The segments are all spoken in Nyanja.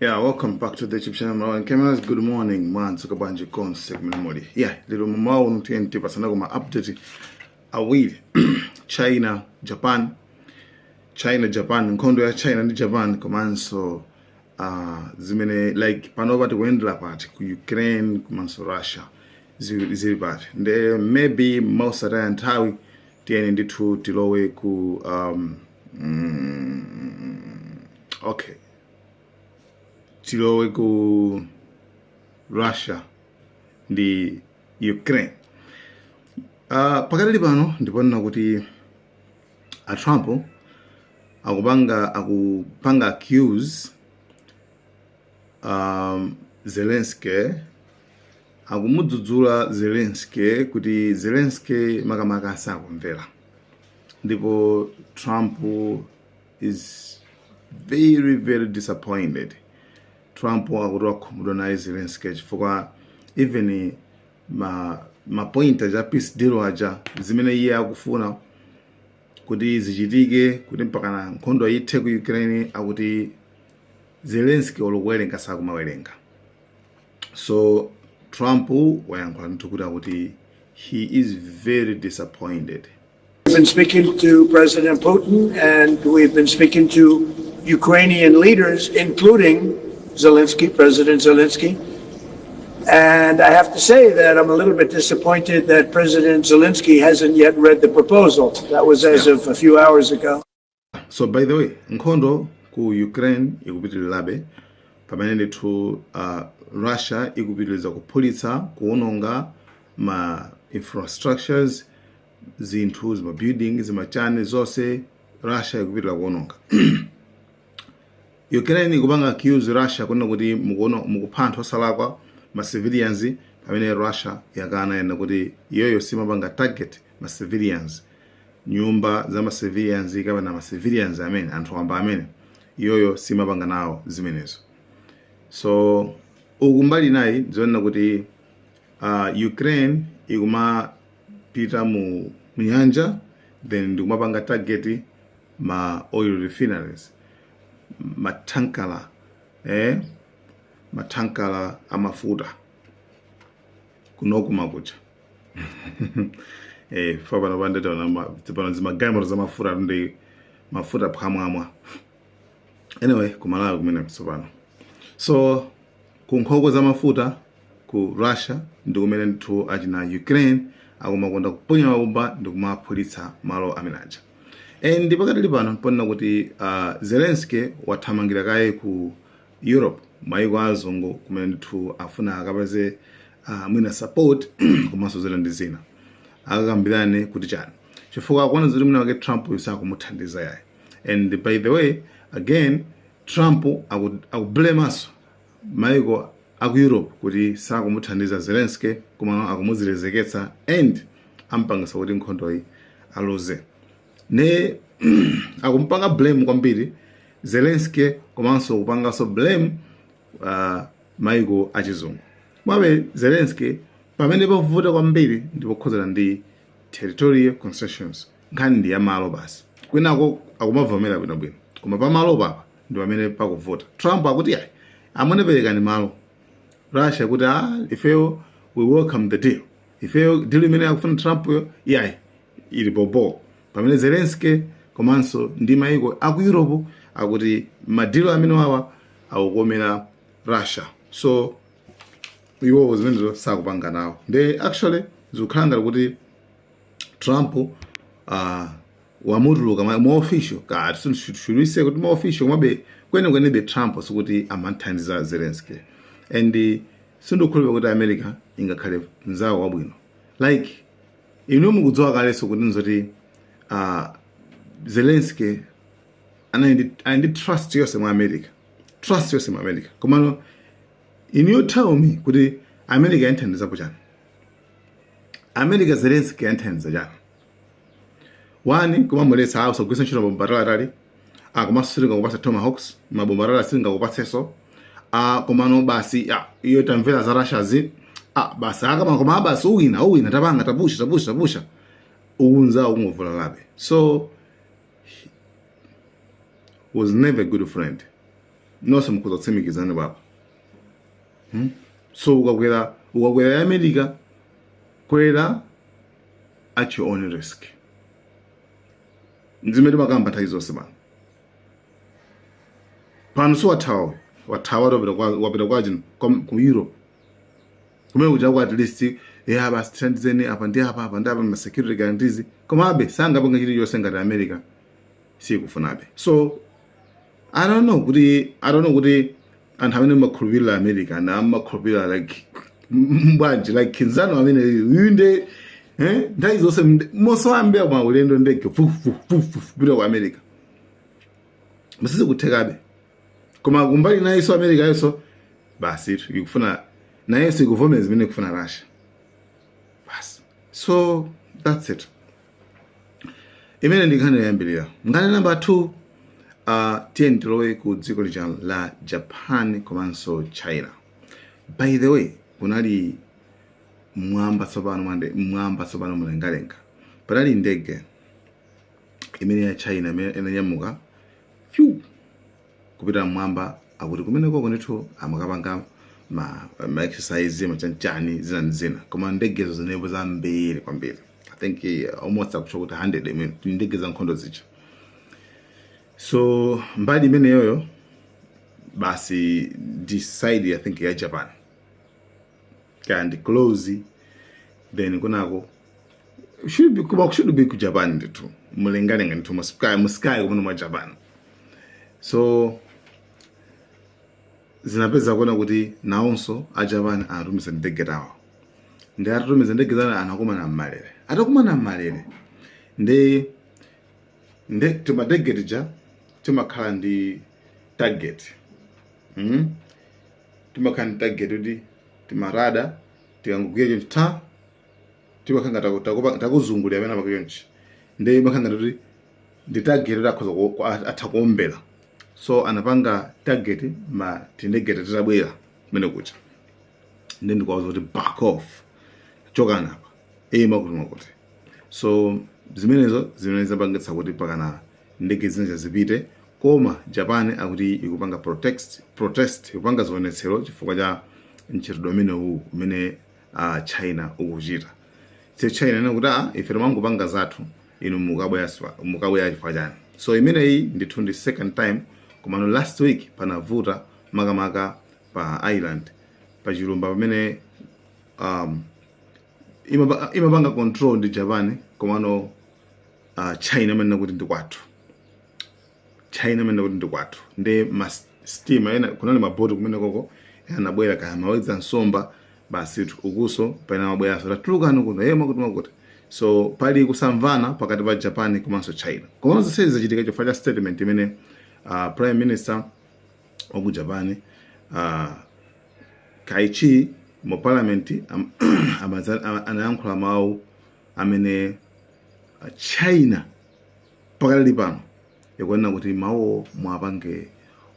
Yeah, welcome back to the YouTube channel Malawi Cameras. Good morning, mwadzuka bwanji konse kumene muli. Yeah, lero mmawa uno tiyeni tipatsane ma update awiri. China, Japan, China, Japan, nkhondo ya China ndi Japan komanso zimene like panopa tikuyendera pati ku Ukraine komanso Russia zili pati. Nde maybe mosataya nthawi tiyeni ndithu tilowe ku okay, tilowe ku Russia ndi Ukraine. Pakatali pano ndiponena kuti a Trump akupanga accuse Zelensky, akumudzudzula Zelensky kuti Zelensky makamaka sakumvera, ndipo Trump is very very disappointed. Trump akuti wakhumudwa naye Zelensky chifukwa even ma point aja, peace deal aja, zimene iye akufuna kuti zichitike kuti mpakana nkhondo ithe ku Ukraine, akuti Zelensky olo kuwerenga sakumawerenga. So Trump wayankhula ndithu kuti akuti he is very disappointed. We've been speaking to President Putin and we've been speaking to Ukrainian leaders, including Zelensky, President Zelensky. And I have to say that I'm a little bit disappointed that President Zelensky hasn't yet read the proposal. That was as of a few hours ago. So by the way, nkhondo ku Ukraine ikupitirirabe pamene ndithu Russia ikupitiriza kuphulitsa, kuwononga ma infrastructures, zinthu zima building, zimachani zonse. Russia ikupitirira kuwononga. Ukraine ikupanga accuse Russia kunena kuti mukupha anthu osalakwa, ma civilians, pamene Russia yakana yena kuti iyoyo simapanga target ma civilians, nyumba za ma civilians kapena ma civilians amene anthu wamba amene iyoyo simapanga nawo zimenezo. So uku mbali nayi zonena kuti Ukraine ikumapita mu nyanja, then ndikumapanga target ma oil refineries, matankala amafuta kunoku makucha fa pano pandetaona pano zimagalimoto zamafuta ndi mafuta phwamwamwa. Anyway, kumalawi kumene tsopano. So ku nkhokwe za mafuta ku Russia ndi kumene ndithu achina Ukraine akumakonda kuponya mabomba ndi kumaphulitsa malo amene aja. And pakatili pano ponena kuti Zelensky wathamangira kaye ku Europe, maiko azungu, kumene ndithu afuna akapeze mwina support komanso zina ndi zina, akakambirane kuti chani, chifukwa akuona zoti mwina wake Trump sakumuthandiza yayi. And by the way, again, Trump akublemanso maiko aku Europe kuti sakumuthandiza Zelensky koma akumuzilezeketsa and ampangisa kuti nkhondoyi aluze. Ne akumpanga blame kwambiri Zelensky komanso kupanganso blame maiko achizungu. Mwabe Zelensky pamene pavuta kwambiri ndipokhuzana ndi territorial concessions, nkhani ndi yamalo basi. Kwinako akumavomera bwinobwino, koma pamalo papa ndi pamene pakuvuta. Trump akuti ayi, amene perekani malo. Russia kuti ah, ifeyo we welcome the deal, ifeyo deal imene akufuna Trump yo iyayi, ili bobo. Pamene Zelensky komanso ndi maiko aku Europe akuti ma deal amene wawa akukomera Russia, so iwowo zimenezo sakupanga nawo. Nde actually zikukhala ngati kuti Trump wamutuluka more official ka, should we say kuti more official? Komabe kwenikwenebe Trump sikuti amanthandiza Zelensky, and sindikukhulupirira kuti America ingakhale mzawo wabwino. Like inu mukudziwa kalenso kuti nzoti Zelensky ali ndi trust yonse mwa America, trust yonse mwa America. Komano inu you tell me kuti America yanthandizapo chani? America Zelensky yanthandiza chani? One, kumamuletsa awo usagwiritsa ntchito mabomba ataliatali, komanso sitingakupatsa Tomahawks, mabomba atali sitingakupatsenso. Komano basi, iyo tamvera za Russiazi, basi akama, koma basi uwina, uwina, tapanga, tapusha, tapusha, tapusha, ukunza ukungovulalabe. So was never a good friend. Nonse mukhoza kutsimikizani papa. So ukakwera ya America, kwera at your own risk. Zimene timakamba nthawi zonse pano. Pano si wathawa, wathawa, wapita kwa chino ku Europe kumene kuja ku at least ya basi, tithandizeni apa ndi apa, apa ndi apa, ma security guarantees. Komabe sangapanga chilichonse ngati America sikufunabe. So I don't know kuti anthu amene makhulupirira America na amakhulupirira like bwanji, like nzano amene uyu nde nthawi zonse mosawambira ma ulendo ndege fu fu fu fu kupita ku America, musizikuthekabe. Koma kumbali nayenso America yonso basi ikufuna, nayenso ikuvomera zimene ikufuna Russia basi. So that's it. Imene ndi nkhani yoyambirira. Nkhani namba 2, tiye tilowe ku dziko lija la Japan komanso China. By the way, kunali mwamba tsopano mwande mwamba tsopano mlengalenga panali ndege imene ya China imene inanyamuka fyu kupita mwamba. Akuti kumenekoko ndithu amakapanga ma exercise, machanchani, zina ndi zina. Koma ndegezo zinepo zambiri kwambiri, I think almost akutsha kuti 100 imene ndege za nkhondo zija. So mbali imeneyoyo basi ndi side, I think, ya Japan kandi close. Then kunako should be, kuma should be ku Japan ndithu, mlengalenga ndithu, mu sky kumene mwa Japan. So zinapeza kuona kuti nawonso a Japan anatumiza ndege tawo. Ndi atatumiza ndege zawo, anakumana mmalere. Atakumana mmalere, ndi timadege tija timakhala ndi target, Timakhala ndi target kuti tima radar tikangogwira chonchi ta timakhala ngati takuzungulira pena pake chonchi. Ndi imakhala ngati kuti ndi target kuti akhoza atha kuombera. So anapanga target ma tindege titabwera kumene kucha ndi ndikuwauza kuti, "Back off, chokani apa, ima kuti makuti." So zimenezo zimene zapangitsa kuti pakana ndege zina zipite. Koma Japan akuti ikupanga protest, ikupanga zionetsero chifukwa cha mchitidwe umene uwu umene China ukuchita. So China ina kuti, "Ah, ife timangopanga zathu, inu mukabwera chifukwa chani?" So imeneyi ndithu ndi second time. Komano last week panavuta makamaka pa island, pa chilumba pamene imapanga control ndi Japan. Komano China imanena kuti ndi kwathu. China imanena kuti ndi kwathu. Ndi ma sitima ena, kunali maboti kumene koko anabwera kaya mawedza nsomba basi ukuso pena mabweraso, "Tatulukani kuno, ye makuti makuti." So pali kusamvana pakati pa Japan komanso China. Komano zonsezi zachitika chifukwa cha statement imene prime minister wa ku Japan, Kaichi, mu parliament anayankhula mawu amene China pakali pano ikunena kuti mawuwo mwapange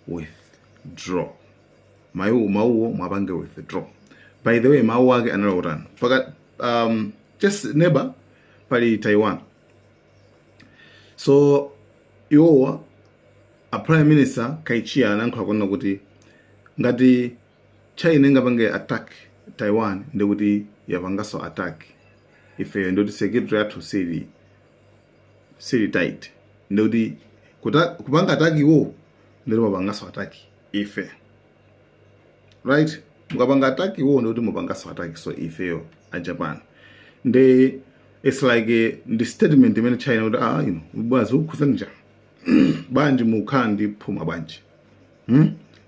withdraw, mawuwo mwapange withdraw. By the way, mawu ake anali otani? Paka just neighbor pali Taiwan. So iwowa a prime minister Kaichi anayankhula kunena kuti ngati China ingapange attack Taiwan, ndikuti yapanganso attack ifeyo, ndikuti security yathu sili tight, ndikuti kupanga attack iwo ndikuti mapanganso attack ife, right? Mukapanga attack iwo ndikuti mupanganso attack so ifeyo a Japan. Ndi it's like ndi statement imene China kuti, "Ah, bwana, zikukhuzani njani bwanji? Mukhala ndi phuma bwanji,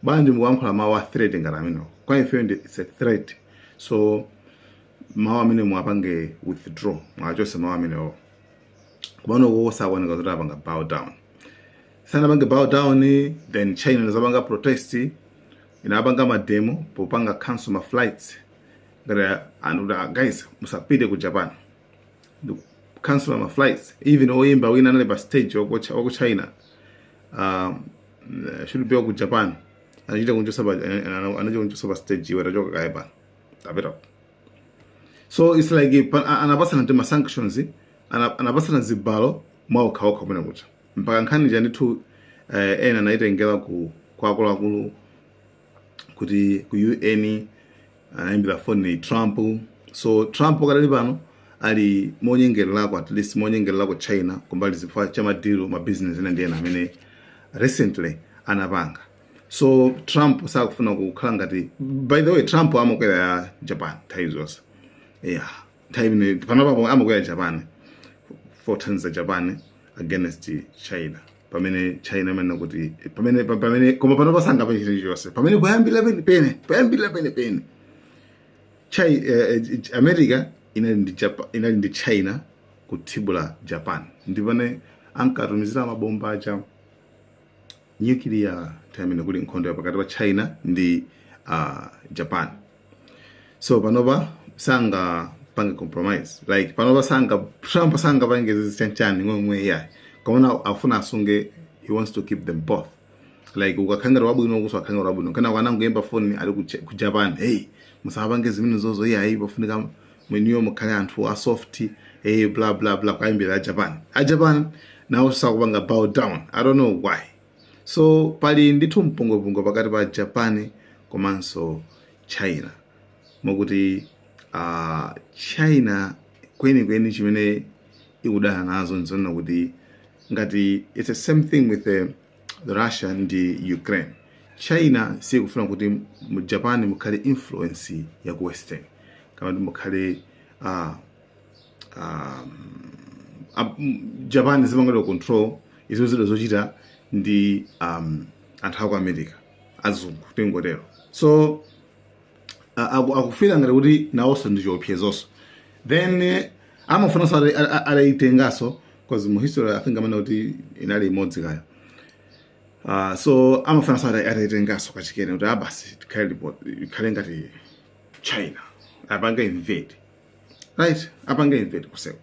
Bwanji mukuyankhula mawu a threat ngati amenewo kwa ifeyo?" Ndi it's a threat. So mawu amene mwapange withdraw, mwachose mawu amenewo. Kumano kosakuoneka kuti apanga bow down, sanapange bow down. Then China inazapanga protest, inapanga ma demo popanga cancel ma flights ngati anthu kuti, "Ah, guys, musapite ku Japan." Cancel ma flights. Even oyimba wina anali pa stage waku China, should be waku Japan, anachita kunchosa pa stage, "Iwe tachoka kaye pano, tapita." So it's like anapasana ndi ma sanctions, anapasana zibalo mwaokhaokha kumene kucha mpaka nkhani ja ndithu ena anayitengera ku Kwa akuluakulu kuti ku UN anayimbira foni Trump. So Trump kadali pano ali monyengererako, at least monyengererako China kumbali zifukwa cha ma deal, ma business ena ndi ena amene recently anapanga. So Trump sakufuna kukhala ngati, by the way, Trump amakwera ya Japan nthawi zonse. Yeah, nthawi imene panopapo amakwera Japan for Japan against China, pamene China imene kuti pamene koma panopa sangapange chilichonse pamene poyambira pene pene poyambira pene pene America inali ndi Japan, inali ndi China kuthibula Japan, ndipane ankatumizira mabomba aja nuclear nthawi imene kuli nkhondo ya pakati pa China ndi Japan. So panopa sangapange compromise, like panopa sanga Trump sangapange zichanchani ng'omwe yayi, koma afuna asunge, he wants to keep them both, like ukakhala ngati wabwino kuso akhala ngati wabwino. Kana kanangoyimba foni ali ku Japan, "Hey, musapange zimene zozo, iyayi, pafunika mweniyo mukhale anthu a soft, hey, blah blah blah." Kuyimbira a Japan, a Japan nawo sakupanga bow down. I don't know why. So pali ndithu mpungwepungwe pakati pa Japan komanso China, mokuti China kwenikweni chimene ikudana nazo nzonena kuti ngati it's the same thing with the Russia ndi Ukraine. China sikufuna kuti mu Japan mukhale influence ya ku Western, kama kuti mukhale Japan zimangidwa control izo zida zochita ndi anthu aku America, azungu tingotero. So akufira ngati kuti nawonso ndi chiopsezonso. Then amafunanso atayitenganso, because mu history I think amene kuti inali imodzi kaya. So amafunanso atayitenganso kachikene kuti abasi ikhale ngati China, apange invade, right? Apange invade kuseko.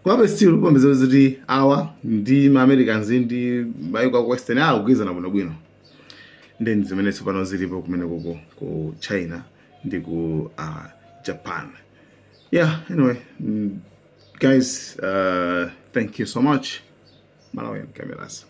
Komabe still pameza kuti awa ndi ma Americans ndi mayiko aku Western akugwirizana bwinobwino. Then zimene tsopano zilipo kumene kuko ku China ndi ku Japan. Yeah, anyway, guys, thank you so much. Malawian Cameras.